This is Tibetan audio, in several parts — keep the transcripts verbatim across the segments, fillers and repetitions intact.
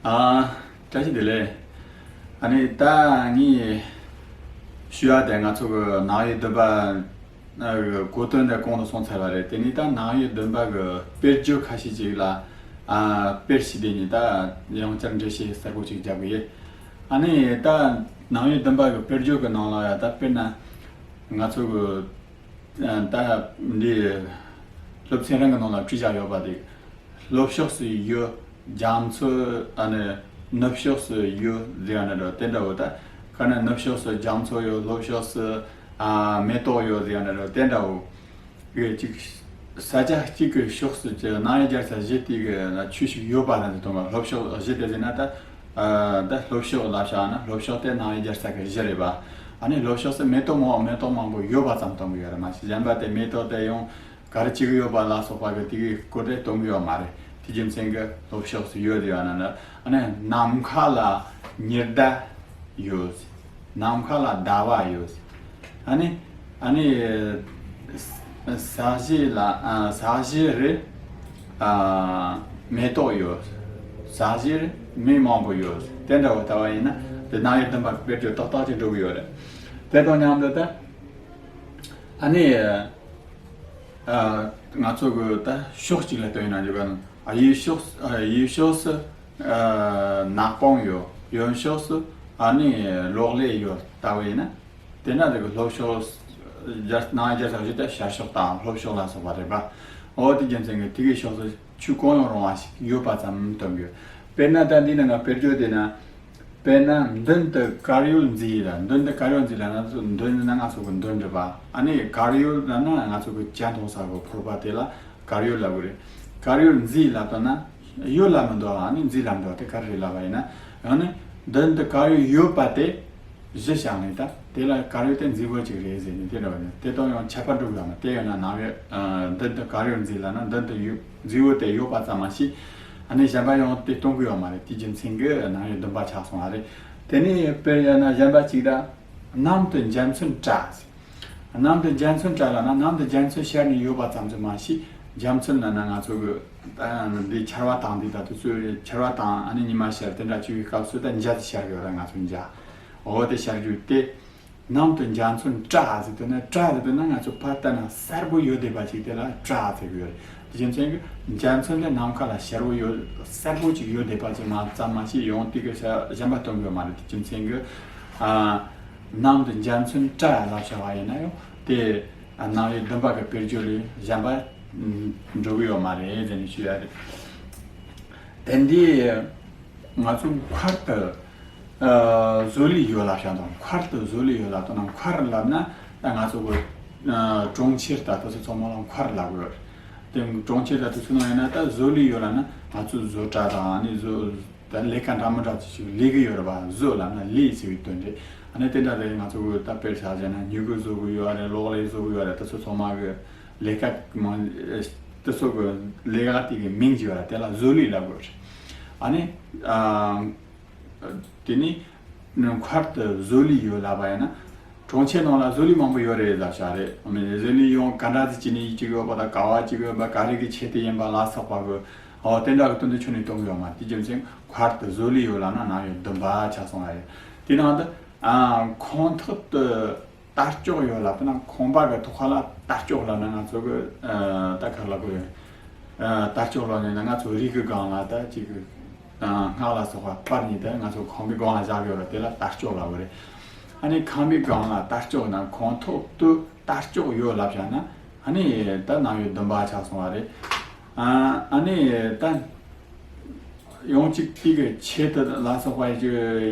ཨ། བཀྲ་ཤིས་བདེ་ལེགས། ཨ་ནི་ད་ངས་ཞུ་ཡ་དེ་ང་ཚོ་གི་ནང་པའི་བདུན་པ་གི་གོ་དོན་དེ་གོང་དུ་སོང་ཚར་བ་རེད། དེ་ནས་ད་ནང་པའི་བདུན་པ་གི་དཔེར་བརྗོད་ཁ་ཤས་ཅིག་ལ། ཨ། དཔེར་བྱས་དེ་ནས་ད་ཡང་བསྐྱར་འགྲེལ་བཤད་གསལ་པོ་ཅིག་རྒྱབ་གི་ཡིན། ཨ་ནི་ད་ནང་པའི་བདུན་པ་གི་དཔེར་བརྗོད་ཀྱི་ནང་ལ་ཡ་ད་དཔེར་ན་ང་ཚོ་གི་ད་འདི་སློབ་ཚན་རང་གི་ནང་ལ་བྲིས་བཞག་ཡོད་པ་དེ། ལྷོ་ཕྱོགས་སུ་ཡོད། རྒྱ་མཚོ། ཨ་ནི་ནུབ་ཕྱོགས་སུ་ཡོད་ཟེར་ཡ་འདྲ་འདྲ་དེ་འདྲ་བོ། ད་ག་ན་ནུབ་ཕྱོགས་སུ་རྒྱ་མཚོ་ཡོད། ལྷོ་ཕྱོགས་སུ་ཨ་མེ་ཏོག་ཡོད་ཟེར་ཡ་འདྲ་འདྲ་དེ་འདྲ་བོ། ཡོད་ཅིག། ས་ཆ་གཅིག་གི་ཕྱོགས་སུ་ཀྱི་སྣང་བའི་རྒྱལ་ས་གཞི་དེ་གི་ཆོས་ཤིག་ཡོད་པ་ལ་འདི་གཏོང་བ། ལྷོ་ཕྱོགས་གཞི་དེ་ཟེར་ན་ད། ཨ། ད་ལྷོ་ཕྱོགས་ལ་བཞག་ན་ལྷོ་ཕྱོགས་དེ་སྣང་བའི་རྒྱལ་ས་གི་གཞི་རེད་པ། ཨ་ནི་ལྷོ་ཕྱོགས་སུ་མེ་ཏོག་མང་མེ་ཏོག་མང་པོ་ཡོད་པ་ཙམ་གཏོང་གི་ཡོད་རེད། མ་གཞི་གཞན་པ་དེ་མེ་ཏོག་དེ་ཡང་ག་རེ་བྱེད་ཀྱི་ཡོད་པ་ལ་སོགས་པ་གི་དེ་གི་སྐོར་དེ་གཏོང་གི་ཡོད་མ་རེད། དེ་རྒྱུ་མཚན་གི་ལྷོ་ཕྱོགས་སུ་ཡོད་ཡོད་ན་ན། ཨ་ནི་ནམ་མཁའ་ལ་ཉི་ཟླ་ཡོད། ནམ་མཁའ་ལ་ཟླ་བ་ཡོད། ཨ་ནི། ཨ་ནི་ས་གཞི་ལ། ཨ། ས་གཞི་རེད། ཨ། མེ་ཏོག་ཡོད། ས་གཞི་རེད། མི་མང་པོ་ཡོད། དེ་འདྲ་བོ་ལྟ་བ་ཡིན་ན་དེ་སྣང་བའི་བདུན་པ་དཔེར་བརྗོད་ཏག་ཏག་ཅིག་འགྲོ་གི་ཡོད་རེད། དེ་དང་མཉམ་དུ་ད། ཨ་ནི། ཨ། ང་ཚོ་གི་ད་ཕྱོགས་གཅིག་ལ་ལྟོས་ན་འཇོག་ག་ན། ཨ། ཡུལ་ཕྱོགས། ཨ། ཡུལ་ཕྱོགས་སུ། ཨ། ནག་པང་ཡོད། གཡོན་ཕྱོགས་སུ་ཨ་ནི་གློག་ཀླད་ཡོད་ལྟ་བུ་ཡིན་ན། དེ་ན་དེ་གི་ལྷོ་ཕྱོགས། རྒྱ། སྣང་བའི་རྒྱལ་ས་གཞི་དེ་ཤར་ཕྱོགས་དང་ལྷོ་ཕྱོགས་ལ་སོགས་པ་རེད་པ། འོ་དེ་རྒྱུ་མཚན་གི་དེ་གི་ཕྱོགས་སུ་ཆོས་གང་ཡང་རུང་བ་ཞིག་ཡོད་པ་ཙམ་སྟོན་གི། དཔེར་ན་ད་འདི་ནང་གི་དཔེར་བརྗོད་དེ་ན། དཔེར་ན་མདུན་དུ་དཀར་ཡོལ་མཛེས་ལ། མདུན་དུ་དཀར་ཡོལ་མཛེས་ལ་ན་ཚོ་མདུན་ན་ང་ཚོ་གི་མདུན་རེད་པ། ཨ་ནི་དཀར་ཡོལ་ལ་ན་ང་ཚོ་གི་གྱ་མཐོང་ས་གི་ཕོར་པ་དེ་ལ་དཀར་ཡོལ་ལབ་གི་རེད། དཀར་ཡོལ་མཛེས་ལབ་དོ་ན་ཡོལ་ལ་མི་འདུག་ཨ་ནི་མཛེས་ལ་མི་འདུག་དེ་ག་རེ་རེད་ལབ་པ་ཡིན་ན། ཡང་ནི་མདུན་དུ་དཀར་ཡོལ་ཡོད་པ་དེ་གཞི་བཞག་ནས་ད་དེ་ལ་དཀར་ཡོལ་དེ་མཛེས་པོ་ཅིག་རེད་ཟེར་ནས་དེ་འདྲ་བ་ནི་དེ་དང་ཡང་ཁྱད་པར་འགྲོ་གི་ཡོད་མ། དེ་ཡོད་ན་ནང་བའི། ཨ། མདུན་དུ་དཀར་ཡོལ་མཛེས་ལབ་ན་མདུན་དུ་ཡོད། མཛེས་པོ་དེ་ཡོད་པ་ཙམ་མ་ཞིག་ཨ་ནི་གཞན་པ་ཡང་དེ་གཏོང་གི་ཡོད་མ་རེད། དེ་རྒྱུ་མཚན་གྱིས་སྣང་བའི་བདུན་པ་ཆགས་སོང་བ་རེད། དེ་ནས་དཔེར་ཡང་ན་གཞན་པ་གཅིག་ད། གནམ་དུ་འཇའ་ཚོན་བཀྲ་ཟེར། གནམ་དུ་འཇའ་ཚོན་བཀྲ་ལབ་ན་གནམ་དུ་འཇའ་ཚོན་ཤར་ནས་ཡོད་པ་ཙམ་དུ་མ་ཞིག་འཇའ་ཚོན་ལབ་ན་ང་ཚོ་གི་ད་འདི་ཆར་པ་དང་འདི་ད་དུས་ཚོད་ཆར་པ་དང་ཨ་ནི་ཉི་མ་ཤར་དེ་འདྲ་བྱེད་པའི་སྐབས་སུ་ད་འཇའ་དེ་ཤར་གི་ཡོད་ར། ང་ཚོ་འཇའ། འོ་དེ་ཤར་རྒྱུ་དེ། གནམ་དུ་འཇའ་ཚོན་བཀྲ་ཟེར་དུས་ན། བཀྲ་ཟེར་དུས་ན་ང་ཚོ་ཕར་ལྟ་ན་གསལ་པོ་ཡོད་བསྡད་པ་ཅིག་དེ་ལ་བཀྲ་ཟེར་གི་ཡོད་རེད། དེ་རྒྱུ་མཚན་གྱིས་འཇའ་ཚོན་དེ་ནམ་མཁའ་ལ་ཤར་བོ་ཡོད། གསལ་པོ་ཅིག་ཡོད་བསྡད་པ་ཅིག་མ་ཙམ་མ་ཞིག་ཡང་དེ་གི་ས་གཞན་པ་སྟོན་གི་ཡོད་མ་རེད། དེ་རྒྱུ་མཚན་གྱིས། ཨ། གནམ་དུ་འཇའ་ཚོན་བཀྲ་ལབ་བྱ་བ་ཡིན་ན་ཡང་དེ་སྣང་བའི་བདུན་པ་གི་དཔེར་བརྗོད་ལས་གཞན་པ་འགྲོ་གི་ཡོད་མ་རེད་ཟེར་ནས་ཞུ་ཡ་རེད། དེ་འདི། ང་ཚོ་མཁར་དུ། ཨ། བཟོ་ལས་ཡོད་ལབ་བྱ་དང་། མཁར་དུ་བཟོ་ལས་ཡོད་ལབ་དང་ན། མཁར་ལབ་ན་ད་ང་ཚོ་གི། ཨ། གྲོང་ཁྱེར་ད་དེ་ཚོ་ཚང་མ་ལ་མཁར་ལབ་གི་ཡོད་རེད། དེ་གྲོང་ཁྱེར་ད་དེ་ཚོ་ནང་ཡིན་ན་ད་བཟོ་ལས་ཡོད་ལབ་ན་ང་ཚོ་བཟོ་གྲྭ་དང་ཨ་ནི་བཟོ། ད་ལས་ཀ་འདྲ་མི་འདྲ་ཅིག་ལས་གི་ཡོད་རེད་པ། བཟོ་ལབ་ན་ལས་ཟེར་བའི་དོན་རེད། ཨ་ནི་དེ་འདྲ་རེད། ང་ཚོ་གི་ད་དཔེར་བཞག་བྱས་ན་སྨྱུ་གུ་བཟོ་གི་ཡོད་རེད། གློག་ཀླད་བཟོ་གི་ཡོད་རེད། དེ་ཚོ་ཚང་མ་གི་ལས་ཀ་མང་། དེ་ཚོ་གི་ལས་ཀ་དེ་གི་མིང་ཅིག་ཡོད་རེད། དེ་ལ་བཟོ་ལས་ལབ་དགོས་རེད། ཨ་ནི། ཨ། དེ་ནི་མཁར་དུ་བཟོ་ལས་ཡོད་ལབ་པ་ཡིན་ན། གྲོང་ཁྱེར་ནང་ལ་བཟོ་ལས་མང་པོ་ཡོད་རེད་ལབ་བྱ་རེད། ཨ་ནི་བཟོ་ལས་ཡང་ག་འདྲ་ཟིག་བྱས་ནས་ཡིན་གཅིག་ཡོད་པ་དང་། ག་བ་གཅིག་ཡོད་པ། ག་རེ་གི་ཆེད་དུ་ཡིན་པ་ལ་སོགས་པ་གི། འོ་དེ་འདྲ་གི་དོན་དུ་ཁྱོན་ནས་གཏོང་གི་ཡོད་མ་རེད། དེ་རྒྱུ་མཚན་མཁར་དུ་བཟོ་ལས་ཡོད་ལབ་ན་སྣང་བའི་བདུན་པ་ཆགས་སོང་བ་རེད། དེ་ནང་དུ། ཨ། ཁང་ཐོག་ཏུ་དར་ལྕོག་ཡོད་ལབ་ན། ཁང་པ་གི་ཐོག་ཁ་ལ་དར་ལྕོག་ལབ་ན་ང་ཚོ་གི། ཨ། ད་ག་རེ་ལབ་དགོས་རེད། ཨ། དར་ལྕོག་ལབ་ན་ང་ཚོ་རིགས་གི་སྒང་ལ་ད་ཅིག་གི། ཨ། སྔགས་ལ་སོགས་པ་སྤར་ནས་ད་ང་ཚོ་ཁང་པའི་སྒང་ལ་བཞག་གི་ཡོད་རེད། དེ་ལ་དར་ལྕོག་ལབ་དགོས་རེད། ཨ་ནི་ཁང་པའི་སྒང་ལ་དར་ལྕོག་ན་ཁང་ཐོག་ཏུ་དར་ལྕོག་ཡོད་ལབ་བྱ་ན། ཨ་ནི་ད་སྣང་བའི་བདུན་པ་ཆགས་སོང་བ་རེད། ཨ། ཨ་ནི་ད་ཡང་གཅིག་དེ་གི་ཆེད་དུ་ལ་སོགས་པ་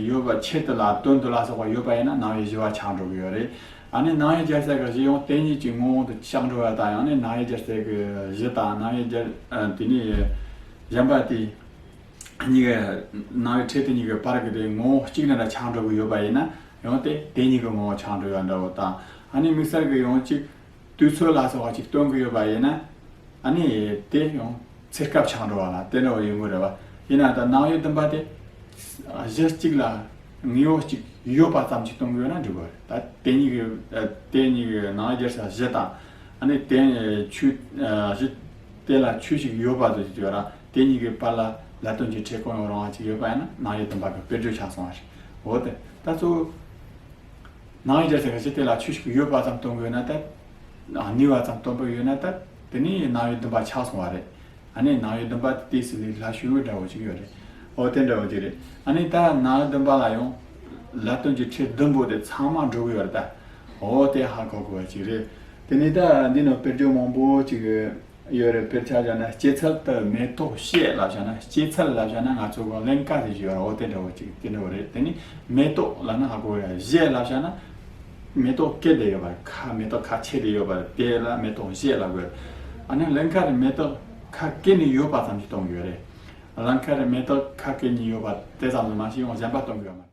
ཡོད་པ། ཆེད་དུ་ལ་དོན་དུ་ལ་སོགས་པ་ཡོད་པ་ཡིན་ན་སྣང་བའི་བཞི་པ་ཆགས་འགྲོ་གི་ཡོད་རེད། ཨ་ནི་སྣང་བའི་རྒྱལ་སྲས་ཀྱི་གཞི་ཡང་དེ་གཉིས་ཀྱི་ངོ་བོ་དུ་ཆགས་འགྲོ་བ་དང་། ཡང་ནི་སྣང་བའི་རྒྱལ་སྲས་ཀྱི་གཞི་དང་སྣང་བའི་རྒྱལ། ཨ། དེ་ནི་གཞན་པ་དེ་གཉིས་ཀྱི། སྣང་བའི་ཕྲད་དེ་གཉིས་ཀྱི་བར་གྱི་དེ་ངོ་བོ་གཅིག་ནས་འདྲ་ཆགས་འགྲོ་གི་ཡོད་པ་ཡིན་ན་ཡང་དེ་དེ་གཉིས་ཀྱི་ངོ་བོ་ཆགས་འགྲོ་ཡ་འདྲ་བོ་དང་། ཨ་ནི་དམིགས་བསལ་གྱི་ཡང་གཅིག་དུས་ཚོད་ལ་སོགས་པ་ཅིག་སྟོན་གྱི་ཡོད་པ་ཡིན་ན། ཨ་ནི་དེ་ཡང་ཚེ་སྐབས་ཆགས་འགྲོ་བ་ལ་དེ་འདྲ་བ་ཡོང་གི་རེད་བ། ཡིན་ན་ད་སྣང་བའི་བདུན་པ་དེ་གཞི་གཅིག་ལ་དངོས་པོ་གཅིག་ཡོད་པ་ཙམ་ཅིག་སྟོན་གྱི་ཡོད་ན་འགྲིག་གི་རེད། ད་དེ་གཉིས་ཀྱི། ཨ། དེ་གཉིས་ཀྱི་སྣང་བའི་རྒྱལ་སྲས་གཞི་དང་། ཨ་ནི་དེ་ཆོས། ཨ། གཞི་དེ་ལ་ཆོས་ཤིག་ཡོད་པ་དུ་ཅིག་ཡོད་ར། དེ་གཉིས་ཀྱི་བར་ལ་ ལ་དོན་གྱི་ཕྲད་གང་ཡང་རུང་བ་ཅིག་ཡོད་པ་ཡིན་ན་ནང་གཡས་བདུན་པ་གི་དཔེར་བརྗོད་ཆགས་སོང་བ་རེད། འོ་དེ་ད་གཙོ་བོ་ནང་གཡས་སྦྱར་ཚིག་གི་ཕྱི་དེ་ལ་ཆོས་ཤིག་ཡོད་པ་ཙམ་སྟོན་གི་ཡོད་ན་ད། ཨ་ནུས་པ་ཙམ་སྟོན་པ་ཡོད་ན་ད། དེ་ནི་ནང་གཡས་བདུན་པ་ཆགས་སོང་བ་རེད། ཨ་ནི་ནང་གཡས་བདུན་པ་དེ་ཏོག་ཙམ་ལས་སླ་ཤོས་འདྲ་བོ་ཅིག་ཡོད་རེད། འོ་དེ་འདྲ་བོ་ཅིག་རེད། ཨ་ནི་ད་ནང་གཡས་བདུན་པ་ལ་ཡང་ལ་དོན་གྱི་ཕྲད་བདུན་པོ་དེ་ཚང་མ་འགྲོ་གི་ཡོད་རེད་ད། འོ་དེ་ཧ་གོ་དགོས་པ་ཅིག་རེད། དེ་ནི་ད་འདི་ནང་དཔེར་བརྗོད་མང་པོ་ཅིག་ཡོད་རེད། དཔེར་ཆ་བཞག་ན་སྐྱེད་ཚལ་དུ་མེ་ཏོག་བཞད་ལབ་བཞག་ན། སྐྱེད་ཚལ་ལབ་བཞག་ན་ང་ཚོ་གི་ཀླན་ཀ་དེ་ཞིག་ཡོད་རེད། འོ་དེ་འདྲ་བོ་ཅིག་དེ་འདྲ་བོ་རེད། དེ་ནི་མེ་ཏོག་ལབ་ན་ཧ་གོ་ཡ། བཞད་ལབ་བཞག་ན་མེ་ཏོག་སྐྱེས་བསྡད་ཡོད་པ་རེད། ཁ་མེ་ཏོག་ཁ་ཕྱེ་བསྡད་ཡོད་པ་རེད། དེ་ལ་མེ་ཏོག་བཞད་ལབ་དགོས་རེད། ཨ་ནི་ཀླན་ཀ་རེད། མེ་ཏོག་ཁ་སྐྱེས་ནས་ཡོད་པ་ཙམ་ཞིག་སྟོན་གི་ཡོད་རེད། ཀླན་ཀ་རེད། མེ་ཏོག་ཁ་སྐྱེས་ནས་ཡོད་པ་དེ་ཙམ་ལ་མ་ཤེས་ཡང་གཞན་པ་སྟོན་གི་ཡོད་མ་རེད།